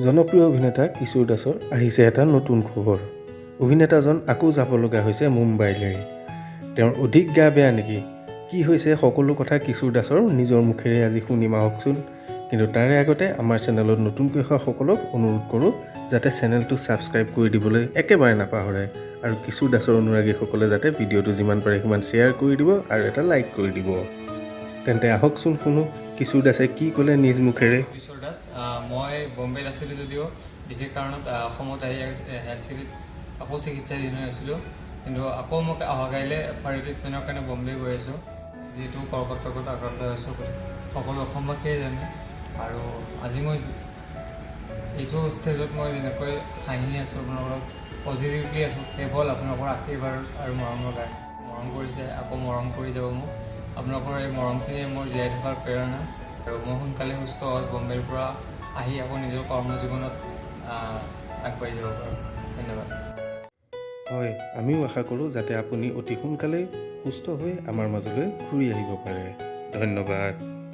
জনপ্ৰিয় অভিনেতা কিশোৰ দাসৰ আহিছে এটা নতুন খবৰ। অভিনেতাজন আকৌ যাব লগা হৈছে মুম্বাইলৈ। তেওঁৰ অধিক গা বেয়া নেকি? কি হৈছে সকলো কথা কিশোৰ দাসৰ নিজৰ মুখেৰে আজি শুনিম আহকচোন। কিন্তু তাৰে আগতে আমাৰ চেনেলত নতুনকৈ অহাসকলক অনুৰোধ কৰোঁ যাতে চেনেলটো ছাবস্ক্ৰাইব কৰি দিবলৈ একেবাৰে নাপাহৰে আৰু কিশোৰ দাসৰ অনুৰাগীসকলে যাতে ভিডিঅ'টো যিমান পাৰে সিমান শ্বেয়াৰ কৰি দিব আৰু এটা লাইক কৰি দিব। তেন্তে আহকচোন শুনো কিশোৰ দাসে কি ক'লে নিজ মুখেৰে। কিশোৰ দাস। মই বম্বেত আছিলোঁ যদিও বিশেষ কাৰণত অসমত আহি হেল্থ চিটিত আকৌ চিকিৎসাধীন হৈ আছিলোঁ। কিন্তু আকৌ মোক অহা কাইলৈ ফাৰ্ডাৰ ট্ৰিটমেণ্টৰ কাৰণে বম্বে গৈ আছোঁ। যিহেতু কৰ্কট ৰোগত আক্ৰান্ত হৈ আছোঁ, সকলো অসমবাসীয়ে জানে। আৰু আজি মই এইটো ষ্টেজত মই যেনেকৈ হাঁহি আছোঁ, আপোনালোকৰ লগত পজিটিভলি আছোঁ, কেৱল আপোনালোকৰ আশীৰ্বাদ আৰু মৰমৰ কাৰণে। মৰম কৰিছে, আকৌ মৰম কৰি যাব মোক। আপোনালোকৰ এই মৰমখিনিয়ে মোৰ জীয়াই থকাৰ প্ৰেৰণা আৰু মই সোনকালে সুস্থ হৈ বম্বেৰ পৰা আহি আকৌ নিজৰ কৰ্মজীৱনত আগবাঢ়ি যাব পাৰোঁ। ধন্যবাদ। হয়, আমিও আশা কৰোঁ যাতে আপুনি অতি সোনকালেই সুস্থ হৈ আমাৰ মাজলৈ ঘূৰি আহিব পাৰে। ধন্যবাদ।